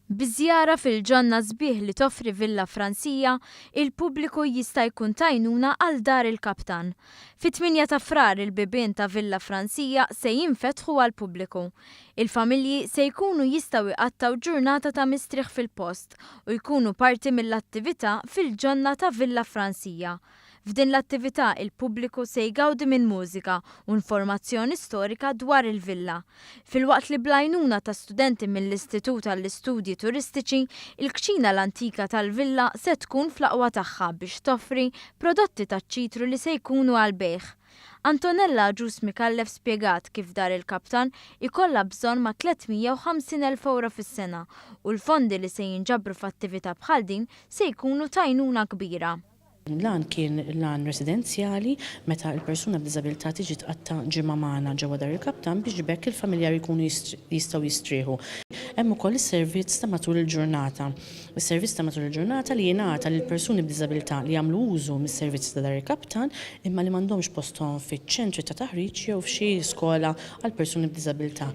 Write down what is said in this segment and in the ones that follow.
Bi żjara fil-ġonna sbieħ li toffri Villa Fransija, il-pubbliku jista' jkun t'għajnuna għal Dar il-Kaptan. Fit-8 ta' Frar il-bibien ta' Villa Fransija se jinfetħu għall-pubbliku. Il-familji se jkunu jistgħu jqattgħu ġurnata ta' mistrieħ fil-post u jkunu parti mill-attività fil-ġonna ta' Villa Fransija. F'din l-attività il-pubbliku se jgawdi minn mużika u nformazzjoni storika dwar il-villa. Filwaqt li bl-għajnuna ta' studenti mill-Istitut għall-Istudji Turistiċi, il-kċina l-antika tal-villa se tkun fl-aqwa tagħha biex toffri prodotti taċ-ċitru li se jkunu għall-bejgħ. Antonella Agius Micallef spjegat kif Dar il-Kaptan ikollha bżonn ma' 350,000 ewro fis-sena u l-fondi li se jinġabru f'attività bħal din se jkunu t'għajnuna kbira. L-għan kien l-għan residenzjali meta l-persuna b'diżabilità tiġi tqatta' ġimgħa magħna ġewwa Dar il-Kaptan biex b'hekk il-familjari jkunu jistgħu jistrieħu. Hemm ukoll is-servizz ta' matul il-ġurnata. Is-servizz ta' matul il-ġurnata li jingħata lil persuni b'diżabilità li jagħmlu użu mis-servizzi ta' Dar il-Kaptan imma li m'għandhomx posthom fiċ-ċentri ta' taħriġ jew f'xi skola għal persuni b'diżabilità.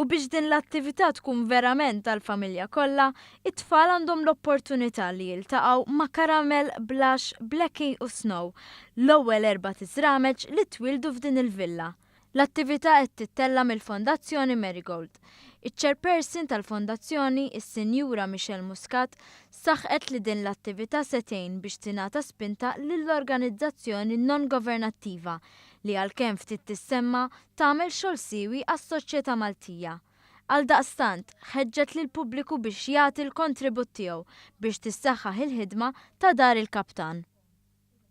U biex din l-attività tkun verament għall-familja kollha, it-tfal għandhom l-opportunità li jiltaqgħu ma' Caramel, Blush, Blackie u Snow, l-ewwel erbat iżrameġ li twieldu f'din il-villa. L-attività qed tittella' mill-Fondazzjoni Marigold. Iċ-Chairperson tal-Fondazzjoni, is-Sinjura Michelle Muscat, saħqet li din l-attività se tgħin biex tingħata spinta lill-organizzazzjoni non-governattiva li għalkemm ftit tissemma, tagħmel xogħol siewi għas-soċjetà Maltija. Għaldaqstant, ħeġġet lill-pubbliku biex jagħti l-kontribut tiegħu biex tissaħħaħ il-ħidma ta' Dar il-Kaptan.